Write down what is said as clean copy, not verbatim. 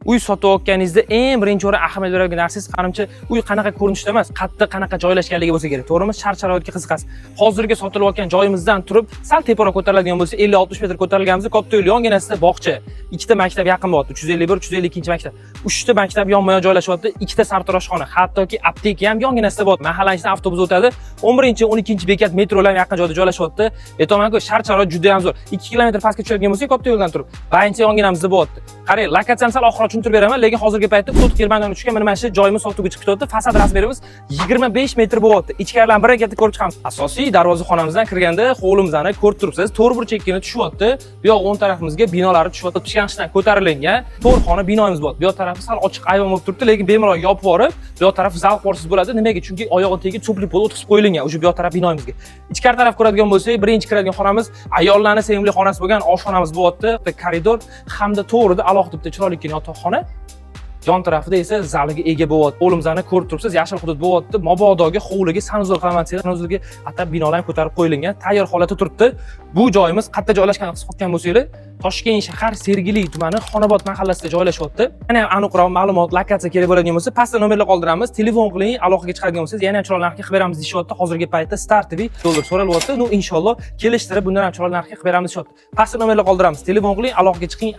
Uy sotib olganingizda eng birinchi o'rin ahamiyat beradigan narsangiz, manimcha, uy qanaqa ko'rinishda emas, qayerda, qanaqa joylashganligi bo'lsa kerak, to'g'rimi? Shart sharoitga qiziqasiz. Hozirgi sotilayotgan joyimizdan turib sal teparoq ko'tariladigan bo'lsa, 50-60 metr ko'tarilganimizda katta yo'l yonginasida bog'cha, ikkita maktab yaqin bo'lyapti, 351, 352 maktab, uchta maktab yonma yon joylashyapti, ikkita sartaroshxona, hattoki apteka ham yonginasida bo'lyapti. Mahallani ichidan avtobus o'tadi, 11, 12 bekat metrolar ham yaqin joyda joylashyapti. Aytyapmanku, shart sharoit juda ham zo'r. 2 kilometr pastga tushadigan bo'lsak, katta yo'ldan turib birinchi yonginamizda bo'lyapti. Qarang, lokatsiyani sal oxirroq tushuntirib beraman, lekin hozirgi paytda o't kelmandan tushgan mana shu joyimiz sotuvga chiqib ketyapti. Fasad razmerimiz 25 metr bo'lyapti. Ichkarilarni bir katta ko'rib chiqamiz. Asosiy darvoza xonamizdan kirganda hovlimizni ko'rib turibsiz, to'rt burchakkina tushyapti. Bu yoq o'ng tarafimizga binolari tushyapti, pishgan g'ishtdan ko'tarilgan to'rt xona binomiz bor. Bu yoq tarafi sal ochiq ayvon bo'lib turibdi, lekin bemalol yopib yuborib, bu yoq tarafi zal qilib yuborsangiz bo'ladi. Nimaga? Chunki oyog'i tagiga тёплый пол o'tkazib qo'yilgan o'sha bu yoq taraf binoimizga. Ichkari taraf ko'radigan bo'lsak, birinchi kiradigan xonamiz ayollarni sevimli xonasi bo'lgan oshxonamiz bo'lyapti. Koridor hamda to'g'rida alohida bitta chiroylikkina yotoqxona, yon tarafida esa zaliga ega bo'lyapti. Hovlimizni ko'rib turibsiz, yashil hudud bo'lyapti. Mabodoga hovliga санузел qilaman desanglar, санузел ga atab binolar ham ko'tarib qo'yilgan, tayyor holatda turibdi. Bu joyimiz qayerda joylashgan qiziqayotgan bo'lsanglar, Toshkent shahar, Sergeli tumani, Xonobod mahallasida joylashyapti. Yana ham aniqroq ma'lumot, lokatsiya kerak bo'ladigan bo'lsa, pastda nomerlar qoldiramiz, telefon qiling, aloqaga chiqadigan bo'lsangiz, yana ham chiroyli narxga qilib beramiz deyishyapti. Hozirgi paytda стартовый dollar so'ralyapti. Ну, inshaalloh, kelishtirib, bundan ham chiroyli narxga qilib beramiz deyishyapti. Pastda nomerlar qoldiramiz, telefon qiling, aloqaga chiqing.